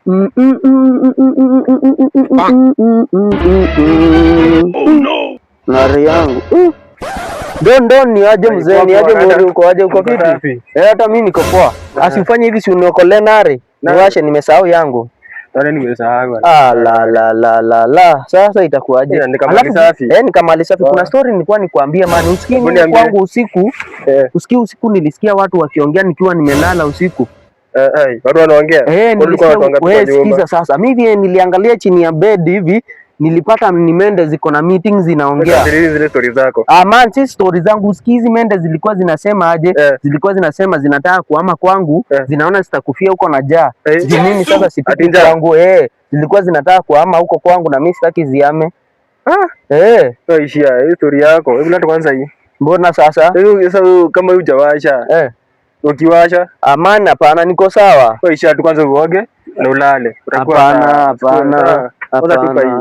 Oh no. Nari yangu. Don don, ni aje mzee, ni aje mweri, uko aje, uko vipi? Eh, hata mimi niko poa. Asifanye hivi, si uniokolee nari. Niwashe, nimesahau yangu. Nimesahau. Ah, la la la la la. Sasa itakuwaje? Ni kama mali safi. Eh, ni kama mali safi. Kuna story nilikuwa nikwambie man, usikii mimi kwangu usiku. Usikii usiku nilisikia watu wakiongea nikiwa nimelala usiku. Watu wanaongea. Eh, nilisikia. Wewe sikiza sasa. Mimi niliangalia chini ya bed hivi, nilipata ni mende ziko na meetings zinaongea. Zile story zako. Ah man, si story zangu. Usikizi, mende zilikuwa zinasema aje? Zilikuwa zinasema zinataka kuhama kwangu, zinaona zitakufia huko na njaa. Juu mimi sasa sipiki kwangu, Zilikuwa zinataka kuhama huko kwangu na mimi sitaki ziame. Ah. Wewe ishia hii story yako. Hebu leta kwanza hii. Mbona sasa? Sasa kama hujawasha. Ukiwasha? Amani, hapana, niko sawa. Wewe ishia tu kwanza uoge na ulale. Hapana, hapana. Hapana.